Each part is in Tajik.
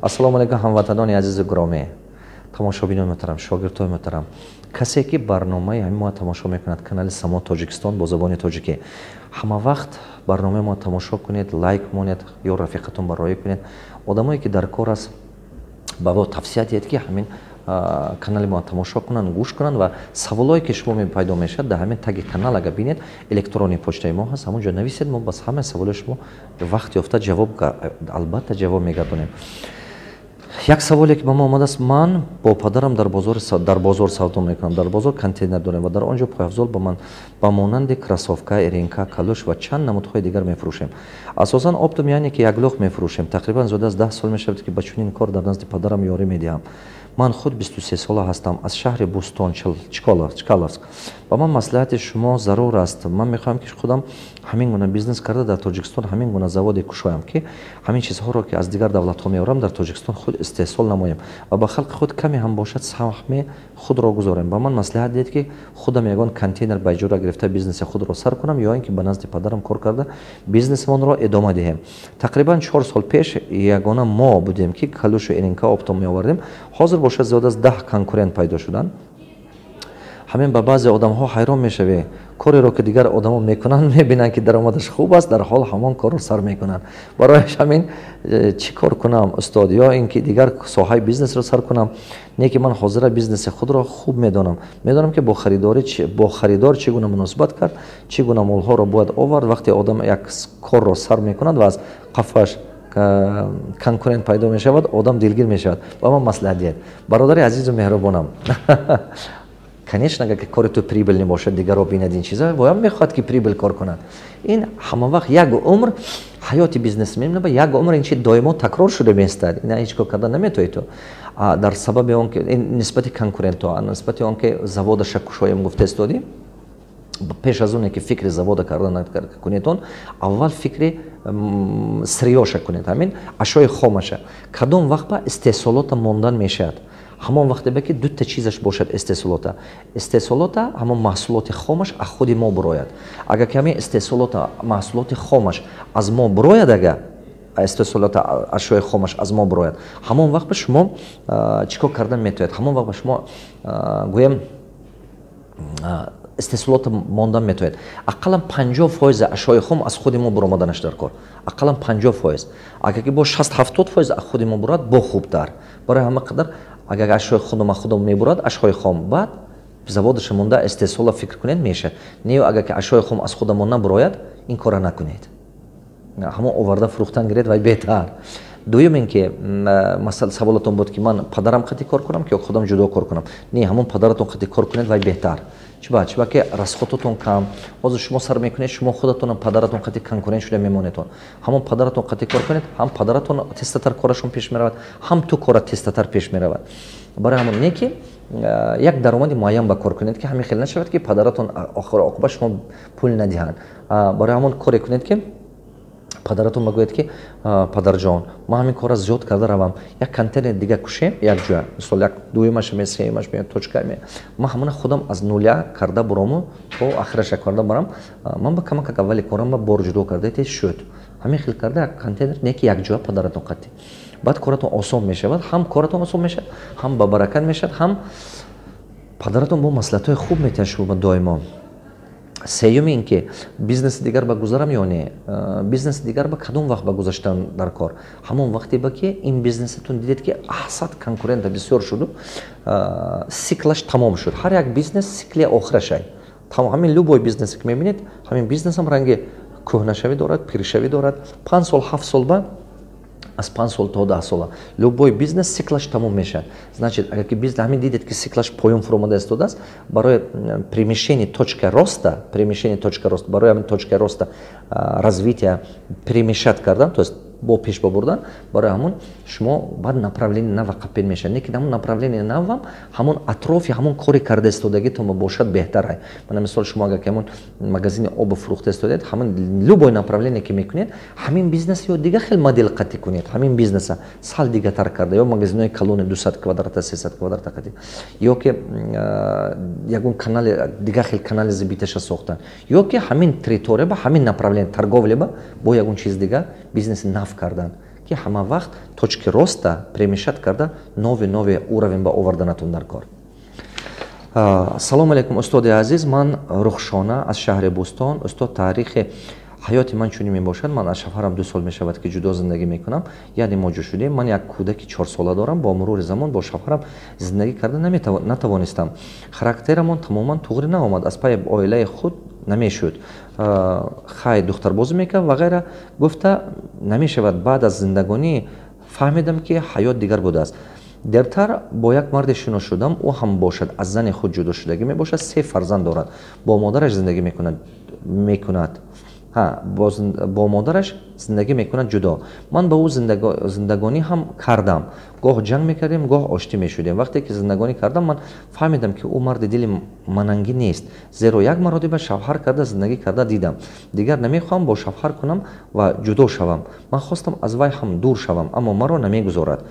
Ассалому алайкум, ҳамватанони азизу гиромӣ, тамошобинони муҳтарам, шогирдҳои муҳтарам, касе ки барномаи ҳамин мо тамошо мекунад, канали Само Тоҷикистон бо забони тоҷикӣ. Ҳама вақт барномаи мо тамошо кунед, лайк монед ё рафиқатон бароӣ кунед. Одамое ки дар кор аст, ба во тавсия диҳед, ки ҳамин канали мо тамошо кунанд, гӯш кунанд. Ва саволое ки шумо пайдо мешавад, дар ҳамин таги канал агар бинед, электронный почтаи мо ҳаст, ҳамон ҷо нависед. Мо бас ҳамаи саволои шумо вақт ёфта ҷавоб, албатта, ҷавоб мегардонем. Як саволе ки ба мо омадааст: ман бо падарам дар бозор савдо мекунам. Дар бозор контейнер дорем ва дар он ҷо пойафзол ба ман ба монанди кроссовка, эринка, калӯш ва чанд намудҳои дигар мефурӯшем. Асосан оптом, яъне ки яклухт мефурӯшем. Тақрибан зиёда аз 10 сол мешавад, ки ба чунин кор дар назди падарам ёрӣ медиҳам. Ман худ 23 сола ҳастам, аз шаҳри Бӯстон, Чкаловск. Ба ман маслиҳати шумо зарур аст. Ман мехоҳам, ки худам ҳамин гуна бизнес карда, дар Тоҷикистон ҳамин гуна заводе кушоям, ки ҳамин чизҳоро, ки аз дигар давлатҳо меорам, дар Тоҷикистон худ истеҳсол намоем ва ба халқи худ каме ҳам бошад, саҳми худро гузорем. Ба ман маслиҳат диҳед, ки худам ягон контейнер ба иҷора гирифта, бизнеси худро сар кунам ё ин ки ба назди падарам кор карда, бизнесмонро идома диҳем. Тақрибан 4 сол пеш ягона мо будем, ки калӯшу эринка оптом меовардем. Ҳозир бошад, зиёд аз 10 конкурент пайдо шуданд. Ҳамин ба баъзе одамҳо ҳайрон мешавӣ: кореро ки дигар одамо мекунанд, мебинанд, ки даромадаш хуб аст, дар ҳол ҳамон корро сар мекунанд. Барояш ҳамин чӣ кор кунам, устод? Ё ин ки дигар соҳаи бизнесро сар кунам? Не ки ман ҳозира бизнеси худро хуб медонам, медонам, ки бо харидор чӣ гуна муносибат кард, чӣ гуна молҳоро бояд овард. Вақте одам як корро сар мекунад ва аз қафаш конкурент пайдо мешавад, одам дилгир мешавад. Ба ман маслиҳат диҳед, бародари азизу меҳрубонам. Конечно, агар ки кори ту прибыльный бошад, дигарро бинад, ин чиза бояд мехоҳад, ки прибыль кор кунад. Ин ҳама вақт, як умр ҳаёти бизнесмен, як умр ин чи доимо такрор шуда меистад. Ина ҳеҷ кор карда наметавои ту. Дар сабаби он ки нисбати конкурентҳо, нисбати он ки заводаша кушоем гуфта истодӣ, пеш аз оне ки фикри завода карда кунедон, аввал фикри сырьё ша кунед, ҳамин ашёи хомаша. Кадом вақт ба истеҳсолота мондан мешавад? Ҳамон вақте ба ки дута чизаш бошад: истеҳсолота, ҳамон маҳсулоти хомаш аз худи мо бурояд. Агар ки ҳамин истеҳсолота, маҳсулоти хомаш аз мо бурояд, ага истеҳсолота, ашёи хомаш аз мо бурояд, ҳамон вақт ба шумо чӣ кор кардан метавонед? Ҳамон вақт ба шумо, гӯем, истеҳсолота мондан метавонед. Ақаллан 50% ашёи хом аз худи мо буромаданаш дар кор, ақаллан 50%. Агар ки бо 60-70% аз худи мо бурад, бо хубтар. Барои ҳама қадар агар ашёи худам аз худам мебурад, ашёи хом, баъд заводаша монда, истеҳсола фикр кунед, мешавад. Не, агар ки ашёи хом аз худамон набурояд, ин кора накунед, ҳамон оварда фурӯхтан гиред, вай беҳтар. Дуюм, ин ки масал саволатон буд, ки ман падарам қати кор кунам ки ё худам ҷудо кор кунам. Не, ҳамон падаратон қати кор кунед, вай беҳтар. Чиба? Чиба ки расход отон кам. Ҳозир шумо сар мекунед, шумо худатонам падаратон қати конкурент шуда мемонедон. Ҳамон падаратон қати кор кунед, ҳам падаратон тезтатар корашон пеш меравад, ҳам ту корат тезтатар пеш меравад. Барои ҳамон не ки як даромади муайян ба кор кунед, ки ҳамин хел нашавад, ки падаратон охиру оқибат шумо пул надиҳанд. Барои ҳамон коре кунед, ки падаратон багӯяд, ки падарҷон, ман ҳамин корро зиёд карда равам, як контейнер дига кушем якҷоя, мисол, як дуюмаш ме, сеюмаш ме, точка ме, ман ҳамона худам аз нуля карда бурому то ахираша карда барам. Ман ба камакак аввали корам ба бор ҷудо карда тез шуд. Ҳамин хел карда, як контейнер, не ки якҷоя падаратон қатӣ, баъд коратон осон мешавад. Ҳам коратон осон мешавад, ҳам ба баракат мешавад, ҳам падаратон бо маслиҳатҳои хуб метиҳад шумо доимо. Сеюм, ин ки бизнеси дигар ба гузарам ё не. Бизнеси дигар ба кадом вақт ба гузаштан дар кор? Ҳамон вақте ба ки ин бизнесатон дидед, ки аҳсад конкурента бисёр шуду, циклаш тамом шуд. Ҳар як бизнес цикли охирашай. Ҳамин любой бизнесе ки мебинед, ҳамин бизнесам ранги кӯҳнашавӣ дорад, пиршавӣ дорад. 5 сол, 7 сол ба, аз 5 сол то 10 сола любой бизнес циклаш тамом мешавад. Значит, агар ки бизнес ҳамин дидед, ки циклаш поён фуромада истодааст, барои перемещение точка роста, перемещение точка роста, барои ҳамин точка роста, развития перемещать кардан, то есть бо пеш бабурдан, барои ҳамон шумо баъд направление нава қапил мешавад. Не ки ҳамон направление навам ҳамон атрофи ҳамон кори карда истодагитон бошад, беҳтарай. Мана, мисол, шумо агар ки ҳамон магазини обу фурӯхта истодед, ҳамон любой направление ки мекунед, ҳамин бизнес ё дигар хел модел қатӣ кунед, ҳамин бизнеса сал дигартар карда, ё магазинҳои калони 200 квадрата, 300 квадрата қатӣ, ё ки ягон канали дигар хел канали сбыт аша сохтан, ё ки ҳамин территория ба ҳамин направление торговля ба бо ягон чиз дигар бизнеси нав кардан. ки ҳама вақт точки роста перемещать карда, новый новый уровень ба оварданатон дар кор. Салому алейкум, устоди азиз. Ман Рухшона аз шаҳри Бӯстон. Устод, таърихи ҳаёти ман чунин мебошад. Ман аз шавҳарам 2 сол мешавад, ки ҷудо зиндагӣ мекунам, яъне мо ҷудо шудем. Ман як кӯдаки 4сола дорам. Бо мурури замон бо шавҳарам зиндагӣ карда натавонистам. Характерамон тамоман туғри наомад, аз пайи оилаи худ намешуд, хай, духтарбозӣ мекард ва ғайра. Гуфта намешавад. Баъд аз зиндагонӣ фаҳмидам, ки ҳаёт дигар будааст. Дертар бо як марде шинос шудам. Ӯ ҳам бошад, аз зани худ ҷудошудагӣ мебошад, се фарзанд дорад, бо модараш зиндагӣ мекунад. Бо модараш зиндагӣ мекунад ҷудо. Ман ба ӯ зиндагонӣ ҳам кардам. Гоҳ ҷанг мекардем, гоҳ оштӣ мешудем. Вақте ки зиндагонӣ кардам, ман фаҳмидам, ки ӯ марди дили манангӣ нест, зеро як маротиба шавҳар карда, зиндагӣ карда дидам. Дигар намехоҳам бо шавҳар кунам ва ҷудо шавам. Ман хостам аз вай ҳам дур шавам, аммо маро намегузорад.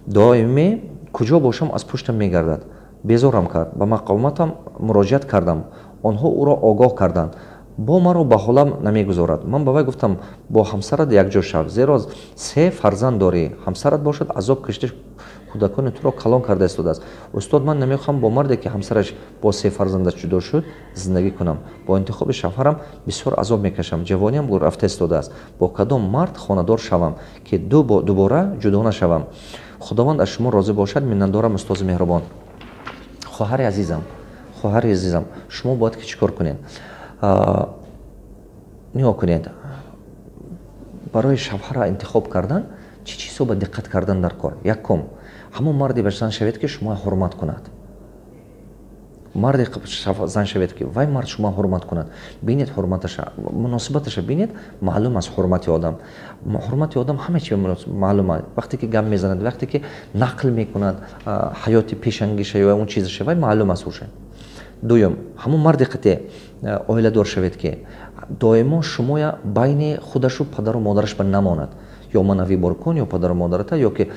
Доиме куҷо бошам, аз пуштам мегардад. Безорам кард. Ба мақомотам муроҷиат кардам, онҳо ӯро огоҳ карданд, бо маро ба ҳолам намегузорад. Ман ба вай гуфтам: «Бо ҳамсарат якҷо шав, зеро се фарзанд дорӣ, ҳамсарат бошад, азоб кашида, кӯдакони туро калон карда истодааст». Устод, ман намехоҳам бо марде, ки ҳамсараш бо се фарзандаш ҷудо шуд, зиндагӣ кунам. Бо интихоби шавҳарам бисёр азоб мекашам, ҷавониам рафта истодааст. Бо кадом мард хонадор шавам, ки дубора ҷудо нашавам? Худованд аз шумо розӣ бошад. Миннатдорам, устози меҳрубон. Хоҳари азизам, хоҳари азизам, шумо бояд ки чӣ кор кунед? Нигоҳ кунед, барои шавҳара интихоб кардан чӣ чизҳо ба диққат кардан дар кор? Якум, ҳамон марде ба зан шавед, ки шумо ҳурмат кунад. Марде зан шавед, ки вай мард шумо ҳурмат кунад. Бинед ҳурматаша, муносибаташа бинед, маълум аст ҳурмати одам. Ҳурмати одам ҳама чи маълум аст: вақте ки гап мезанад, вақте ки нақл мекунад ҳаёти пешангиша ё он чизаша, вай маълум аст уша. Дуюм, ҳамон марде қате оиладор шавед, ки доимо шумоя байни худашу падару модараш ба намонад: ё мана выбор кун, ё падару модарата, ё ки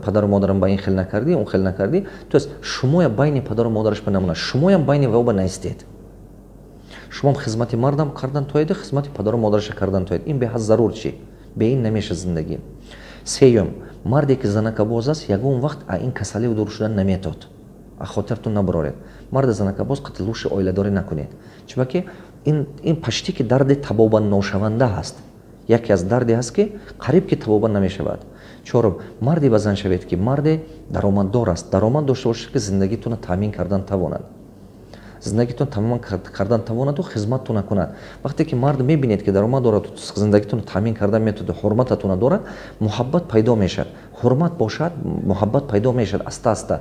падару модарам ба ин хел накардӣ, он хел накардӣ. То есть шумоя байни падару модараш ба намонад, шумоям байни вао ба наистед. Шумоам хизмати мардам кардан тоеду, хизмати падару модараша кардан тоед. Ин беҳад зарур, чи бе ин намеша зиндагӣ. Сеюм, марде ки занакабоз аст, ягон вақт а ин касалию дур шудан наметод. Хотиртон набароред, марди занакабоз қати лучше оиладорӣ накунед, чунки ин почти ки дарди табобатношаванда ҳаст, яке аз дарде ҳаст, ки қариб ки табобат намешавад. Чорум, марде ба зан шавед, ки марде даромаддор аст, даромад дошта бошад, ки зиндагитонро таъмин кардан тавонад, зиндагитон тамоман кардан тавонаду хизматтона кунад. Вақте ки мард мебинед, ки даромад дорад, зиндагитонро таъмин кардан метавонад, ҳурмататона дорад, муҳаббат пайдо мешавад. Ҳурмат бошад, муҳаббат пайдо мешавад аста аста.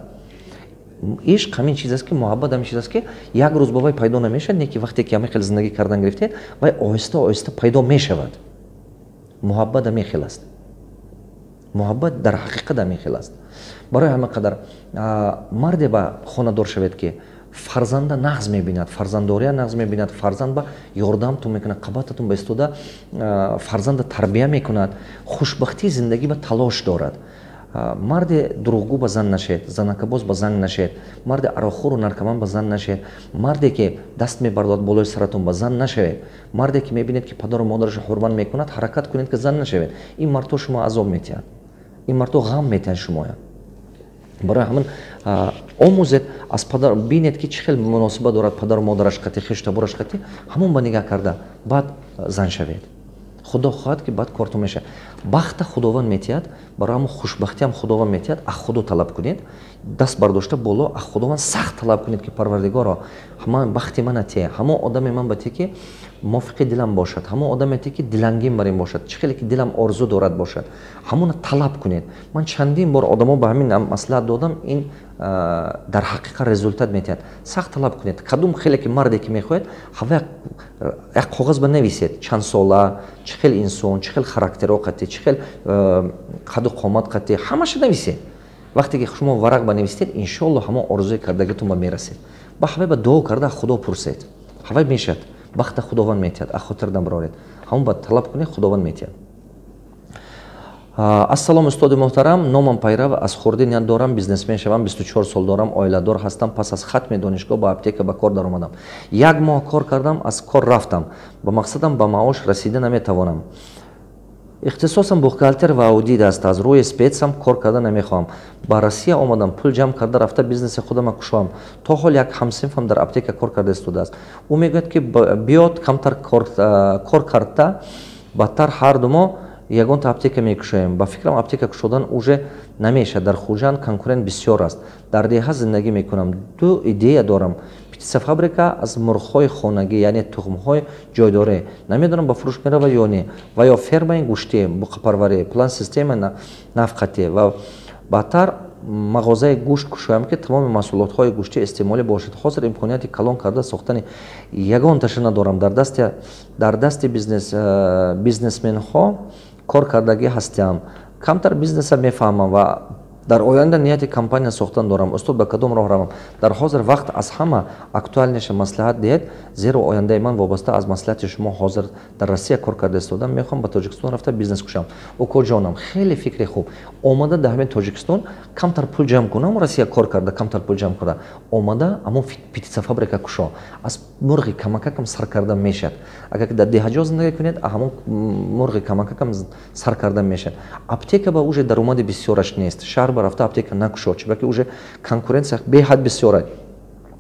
Ишқ ҳамин чиз аст, ки муҳаббат ҳамин чиз аст, ки як рӯз ба вай пайдо намешавад, не ки вақте ки ҳамин хел зиндагӣ кардан гирифтед, вай оҳиста оҳиста пайдо мешавад. Муҳаббат ҳамин хел аст, муҳаббат дар ҳақиқат ҳамин хел аст. Барои ҳама қадар марде ба хонадор шавед, ки фарзанда нағз мебинад, фарзанддория нағз мебинад, фарзанд ба ёрдамтон мекунад, қабататон ба истода фарзанда тарбия мекунад, хушбахтии зиндагӣ ба талош дорад. Марди дурӯғгӯ ба зан нашед, занакабоз ба зан нашед, марди арақхӯру наркоман ба зан нашед, марде ки даст мебардорад болои саратон ба зан нашавед. Марде ки мебинед, ки падару модарашо ҳурмат мекунад, ҳаракат кунед, ки зан нашавед. Ин мардҳо шумо азоб метиҳанд, ин мардҳо ғам метиҳанд шумоя. Барои ҳамин омӯзед аз падар, бинед, ки чӣ хел муносибат дорад падару модараш қати, хештабораш қати, ҳамон ба нигаҳ карда баъд зан шавед. Худо хоҳад, ки баъд кортон мешавад. Бахта Худованд метиҳад, барои ҳамон хушбахтиам Худованд метиҳад. Аз Худо талаб кунед, даст бардошта боло, аз Худованд сахт талаб кунед, ки Парвардигоро, бахти мана те, ҳамон одаме ман ба те, ки мувофиқи дилам бошад, ҳамон одаме те, ки дилангин бар ин бошад, чӣ хеле ки дилам орзу дорад бошад. Ҳамона талаб кунед. Ман чандин бор одамо ба ҳамин маслиҳат додам, ин дар ҳақиқат результат метиҳад. Сахт талаб кунед, кадом хеле ки марде ки мехоҳед, ҳава як коғаз ба нависед: чанд сола, чӣ хел инсон, чӣ хел характеро қатӣ, чӣ хел қаду қомат қатӣ, ҳамаша нависед. Вақте ки шумо варақ ба нависед, иншоалло, ҳамон орзуи кардагитон ба мерасед. Ба ҳавай ба дуо карда Худо пурсед, ҳавай мешавад. Бахта Худованд метиҳад, аз хотир набароред. Ҳамон ба талаб кунед, Худованд метиҳад. Ассалом, устоди муҳтарам. Номам Пайрав. Аз хурдӣ ният дорам бизнесмен шавам. 24 сол дорам, оиладор ҳастам. Пас аз хатми донишгоҳ ба аптека ба кор даромадам. Як моҳ кор кардам, аз кор рафтам. Ба мақсадам ба маош расида наметавонам. Ихтисосам бухгалтер ва аудит аст. Аз рӯи спецам кор карда намехоҳам. Ба Россия омадам, пул ҷамъ карда, рафта бизнеси худама кушоам. То ҳол як ҳамсинфам дар аптека кор карда истодааст. Ӯ мегӯяд, ки биёд, камтар кор карда, баъдтар ҳарду мо ягонта аптека мекушоем. Ба фикрам, аптека кушодан уже намешавад дар Хуҷанд, конкурент бисёр аст. Дар деҳа зиндагӣ мекунам. Ду идея дорам: птицефабрика аз мурғҳои хонагӣ, яъне тухмҳои ҷойдорӣ, намедонам, ба фурӯш меравад ё не, ва ё фермаи гӯштӣ, буқапарварӣ, план система навқатӣ ва баъдтар мағозаи гӯшт кушоям, ки тамоми маҳсулотҳои гӯштии истеъмолӣ бошад. Ҳозир имконияти калон карда сохтани ягонташа надорам. Дар дасти бизнесменҳо кор кардагӣ ҳастам, камтар бизнеса мефаҳмам ва дар оянда нияти компания сохтан дорам. Устод, ба кадом роҳ равам? Дар ҳозир вақт аз ҳама актуальный ша маслиҳат диҳед, зеро ояндаи ман вобаста аз маслиҳати шумо. Ҳозир дар Россия кор карда истодам, мехоҳам ба Тоҷикистон рафта бизнес кушам. Укоҷонам, хеле фикри хуб. Омада, дар ҳамин Тоҷикистон камтар пул ҷамъ кунам, Россия кор карда, камтар пул ҷамъ карда, омада, ҳамон птицефабрика кушо. Аз мурғи камакакам сар карда мешавад. Агар дар деҳаҷо зиндагӣ кунед, ҳамон мурғи камакакам сар карда мешавад. Аптека ба уже даромади бисёраш нест. Шаҳр ба рафта аптека накушо, чунки уже конкуренция беҳад бисёра.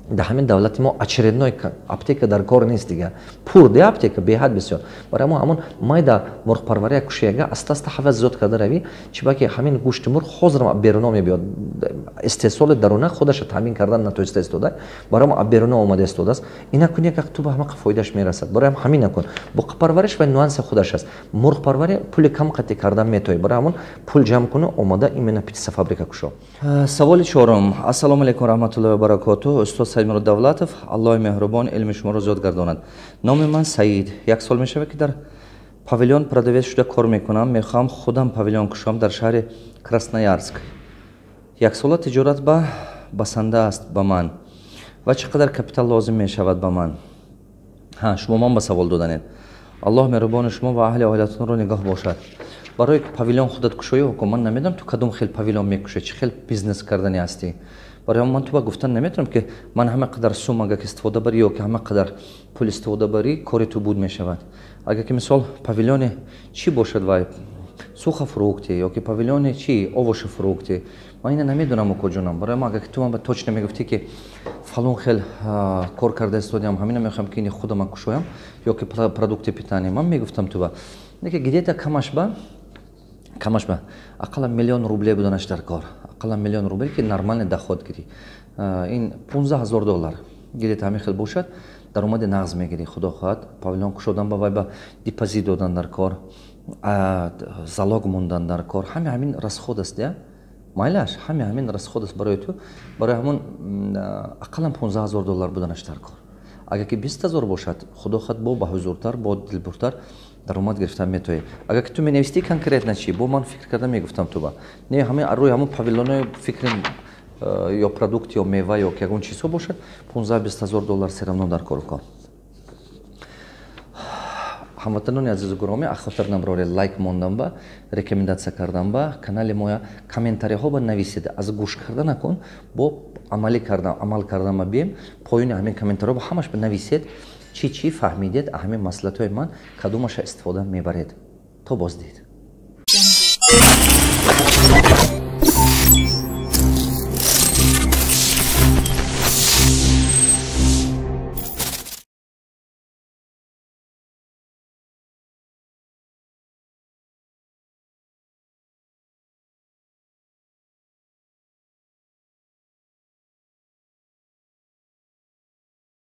Дар ҳамин давлати мо очередной аптека дар кор нест, дига пур де аптека беҳад бисёр. Барои мо ҳамон майда мурғпарвария кушияга, аста аста ҳавас зиёд карда равӣ, чибаки ҳамин гӯшти мурғ ҳозирам беруно мебиёд. Истеҳсоли даруна худаша таъмин кардан натоиста истода, барои мо беруно омада истодааст. Ина кун, як ту ба ҳамақа фоидааш мерасад. Барои ҳамин накун. Буқапарвариш ва нюанси худаш аст. Мурғпарварӣ пули кам қатӣ кардан метоӣ. Барои ҳамон пул ҷамъ куну, омада, именно птицефабрика кушо. Саволи чорум. Ассалому алайкум раҳматуллоҳи ва баракотуҳ, устод Саидмурод Давлатов. Аллоҳи меҳрубон илми шуморо зиёд гардонад. Номи ман Саид. Як сол мешавад, ки дар павильон продавец шуда кор мекунам. Мехоҳам худам павильон кушоям дар шаҳри Красноярск. Яксола тиҷорат ба басанда аст ба ман ва чӣ қадар капитал лозим мешавад ба ман? Ҳа, шумо ман ба савол доданед. Аллоҳ меҳрубони шумо ва аҳли оилатонро нигоҳ бошад. Барои павильон худат кушоӣ, ҳукм, ман намедонам, ту кадом хел павильон мекушоӣ, чӣ хел бизнес кардани ҳастӣ. Барои ман ту ба гуфтан наметавонам, ки ман ҳама қадар сум агар ки истифода барӣ ё ки ҳама қадар пул истифода барӣ, кори ту буд мешавад. Агар ки, мисол, павильони чӣ бошад, вай сухофрукты ё ки павильони чӣ, овощи, фрукты, ман ина намедонам, укоҷонам. Барои ман, агар ки ту ман ба точно мегуфтӣ, ки фалон хел кор карда истодиам, ҳамина мехоҳам, ки ини худама кушоям ё ки продукты питания, ман мегуфтам ту ба ки где-то камаш ба ақаллан миллион рубле буданаш дар кор, ақаллан миллион рубле, ки нормальный доход гирӣ. Ин 15 000 доллар где-то ҳамин хел бошад, даромади нағз мегирӣ, худо хоҳад. Павильон кушодан ба вай ба депозит додан дар кор, залог мондан дар кор, ҳами ҳамин расход аст, я майлаш, ҳами ҳамин расход аст барои ту. Барои ҳамон ақаллан 15 000 доллар буданаш дар кор. Агар ки 20 000 бошад, худо хоҳад, бо баҳузуртар, бо дилбуртар даромад гирифтан метавонӣ. Агар ки ту менавистӣ конкретно чӣ, бо ман фикр карда мегуфтам ту ба не, ҳамин рӯи ҳамон павильонои фикри ё продукт, ё мева, ё ки ягон чизҳо бошад, 15-20 ҳазор доллар всё равно дар кор кор. Ҳамватанони азизу гиромӣ, ахотир наброред лайк мондан ба, рекомендация кардан ба канали моя, комментариҳо ба нависед. Аз гӯш карда накун, бо амалӣ кардан, амал кардан ба бием. Поёни ҳамин комментариҳо ба ҳамаш нависед, чӣ чӣ фаҳмидед ҳамин маслиҳатҳои ман, кадомаша истифода мебаред. То боздид.